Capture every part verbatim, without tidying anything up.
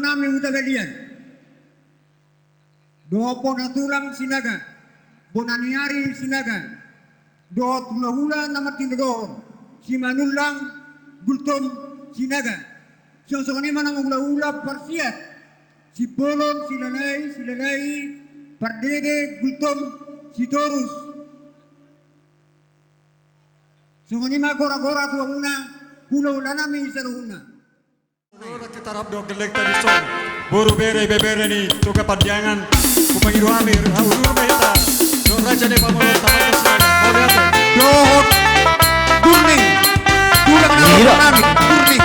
nami Huta Balian, dohot bona tulang Sinaga, bona ni ari Sinaga, dohot hulahula na martinodohon, Simanullang, Gultom, Sinaga. Songon i ma nang hulahula parsiat, Simbolon, Silalahi, Silalahi, Pardede, Gultom, Sitorus. Songon i ma gora-gora tu hamuna hulahula nami saluhutna. Ora kita rap dong gelek tadi song. Boru, bere, ibebere ni Toga Pandiangan. Hupangido hami, hau dulu ma hita. Dong raja ni pamolo, tamat kesana. Mau lihat ya? Dohot Burning. Tulang nami Burning.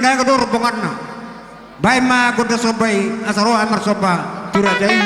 Gabe do rombonganna. Baen ma gondang somba i asa ro hami marsomba tu raja i.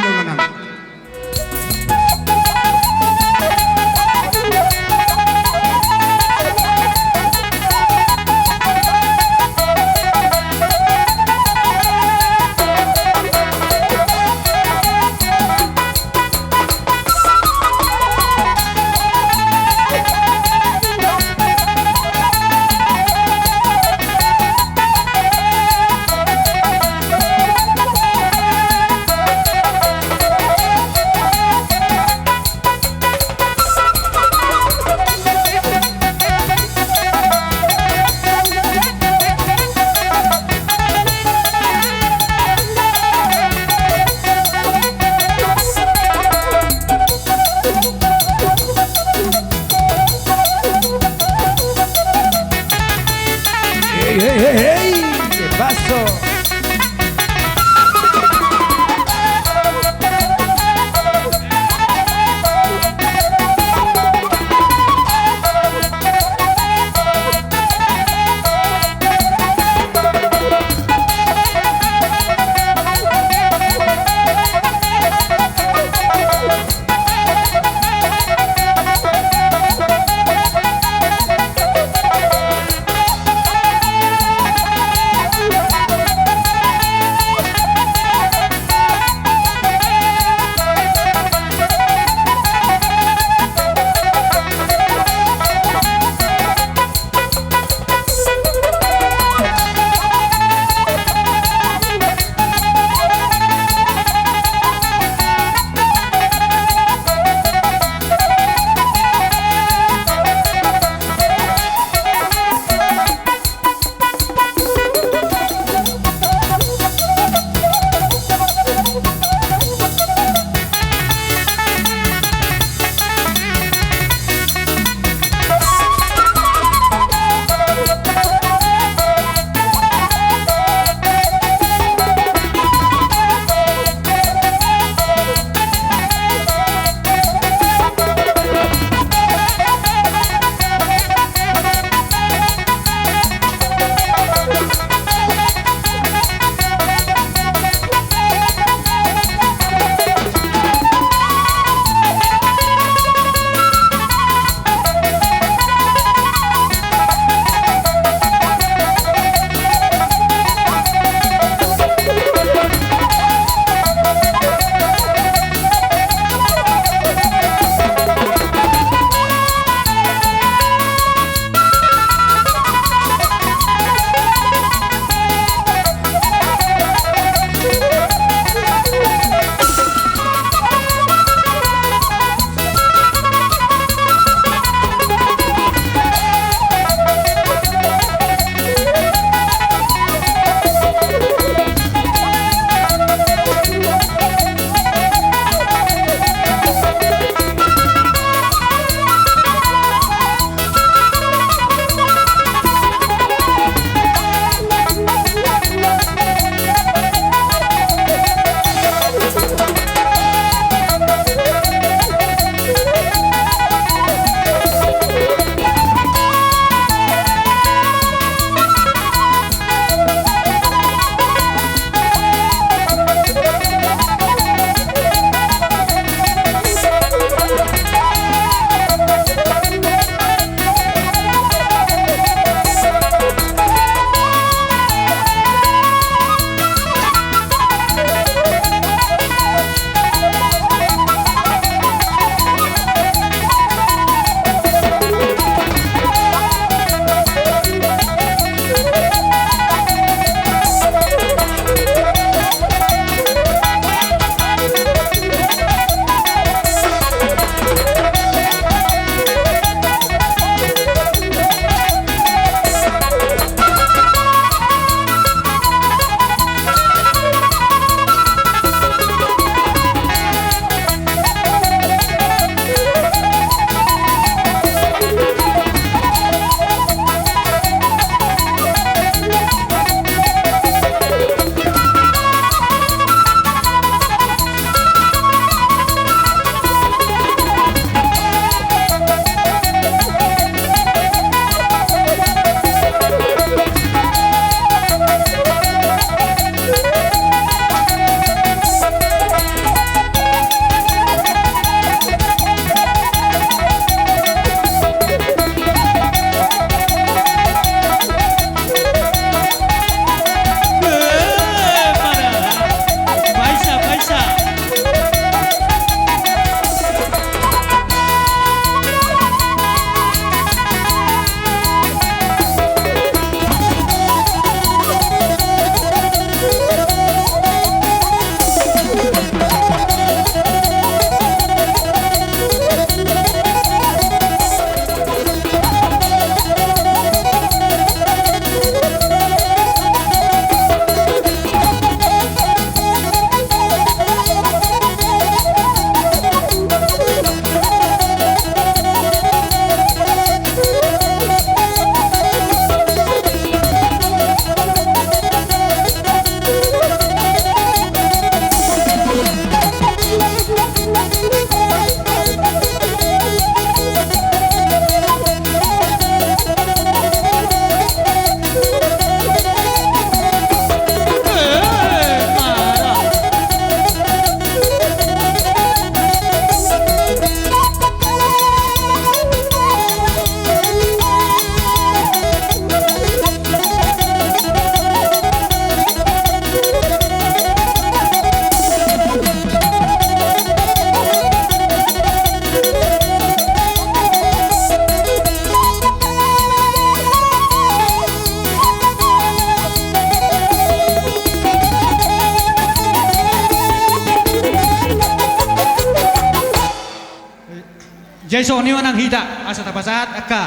Jadi songon i ma nang hita asa tapasahat angka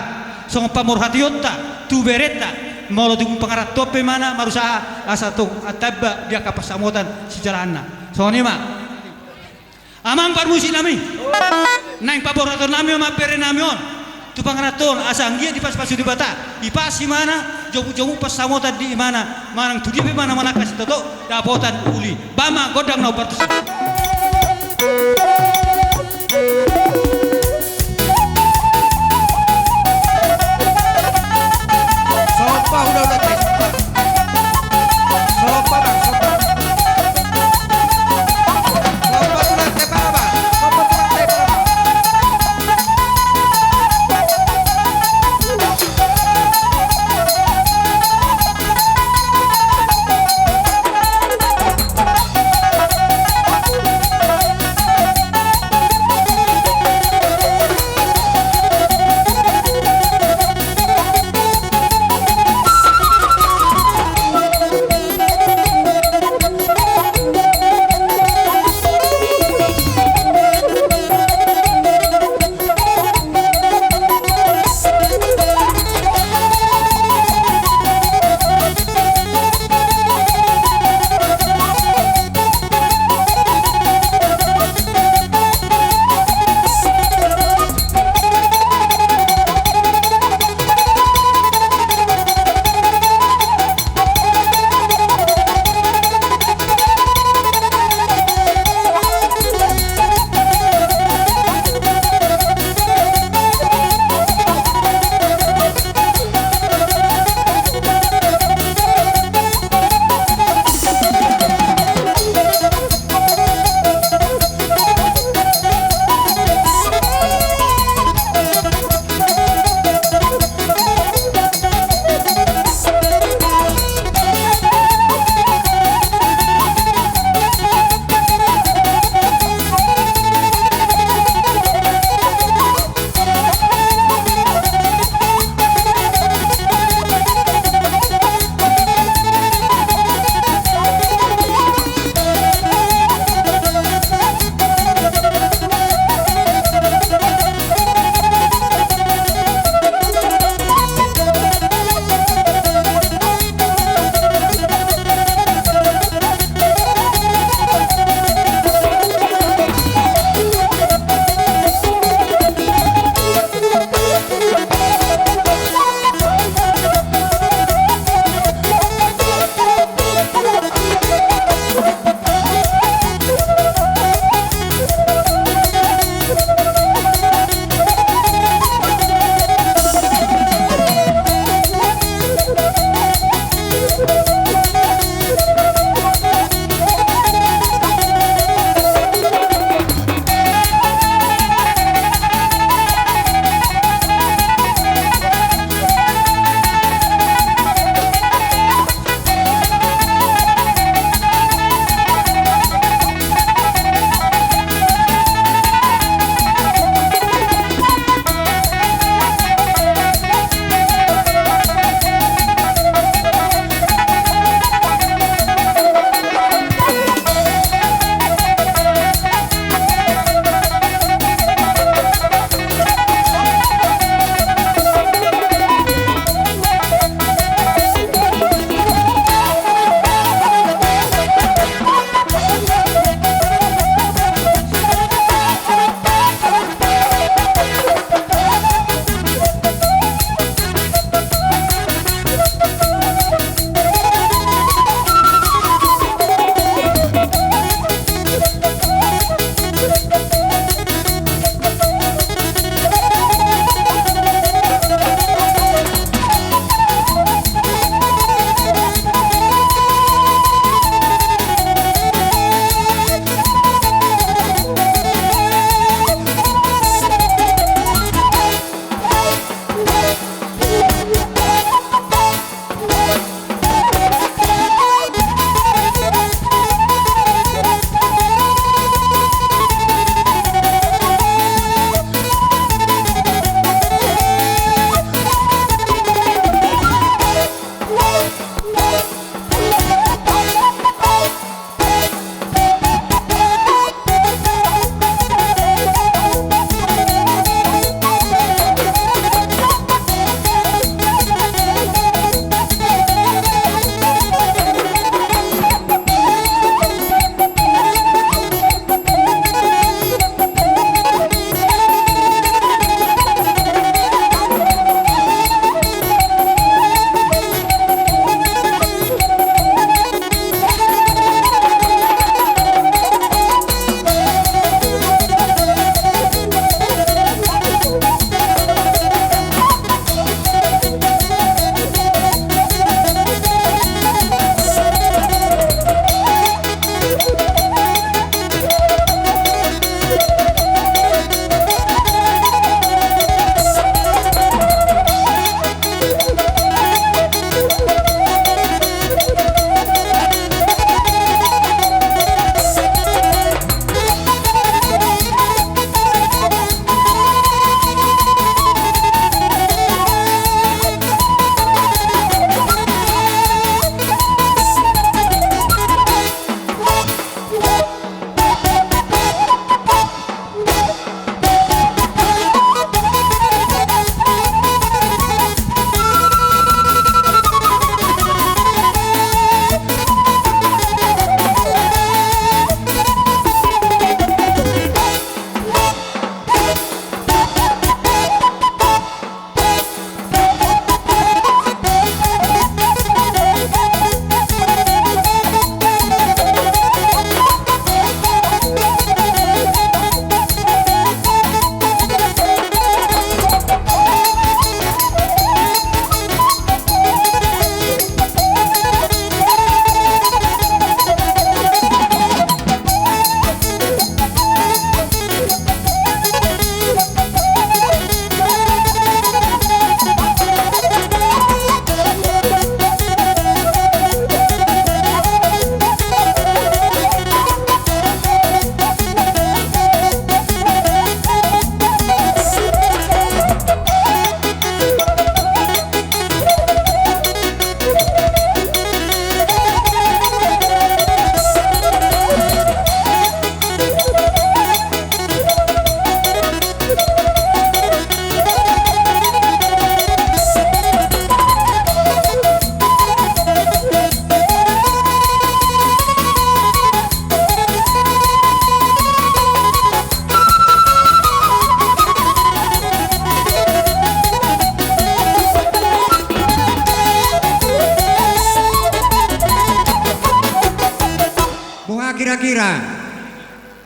songon pamorhationta tu berenta, molo tung pangarantoan pe imana marusaha asa tung antamba di angka pansamotan sijalahanna. Songon i ma. Amang parmusik nami, naeng paborhaton nami ma bere nami on tu pangarantoan asa anggiat dipasupasu Debata, ipas imana jomuk-jomuk pansamotan di imana manang tu dia pe imana manangkas i toto dapotan uli. Bahen ma gondang na umpartusi. Somba, udah, udah, guys, somba. Somba, Bang, somba. Somba tulang te, Bang, Bang. Somba tulang te, Bang, Bang.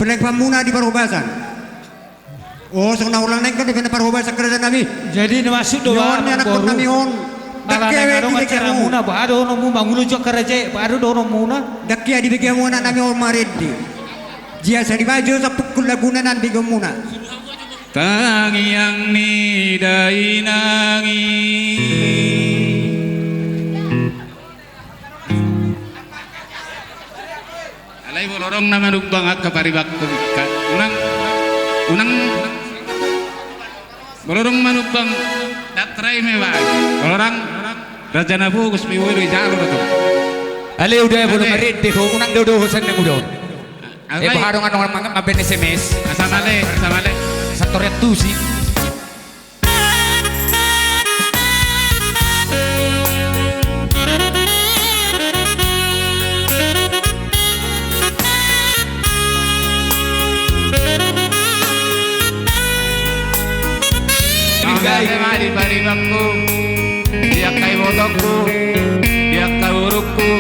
Pendakianmuna di parhobasan. O, songon na hurang nangkin di parhobasan kerajaan nami. Jadi na maksud do, ni on, amang boru, anakkon nami on. Ndang adong acara muna, boha dohononmu, mangulo jo angka raja i, boha do dohononmuna? Ndang adong dibegeonmu anak nami on marende. Jia saribajo sapungkul laguna na dibegeonmuna. Tangiang ni dainang i. Alai molo adong na manumbang angka paribakku, unang, unang, molo adong manumbang, datrai me ba. Molo adong, raja na pogos me boi do ijalo do tong. Ale uda, molo marende ho, unang dodohon sian na muda on. Alai. Eh, boha adong, adong mangan mambaen S M S. Asa male, asa male. Satorian tusi. Di angka ibotongku, di angka borungku,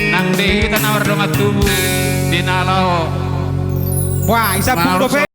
nang di hita na mardongan tubu, di na laho. Wah, isa pun dope.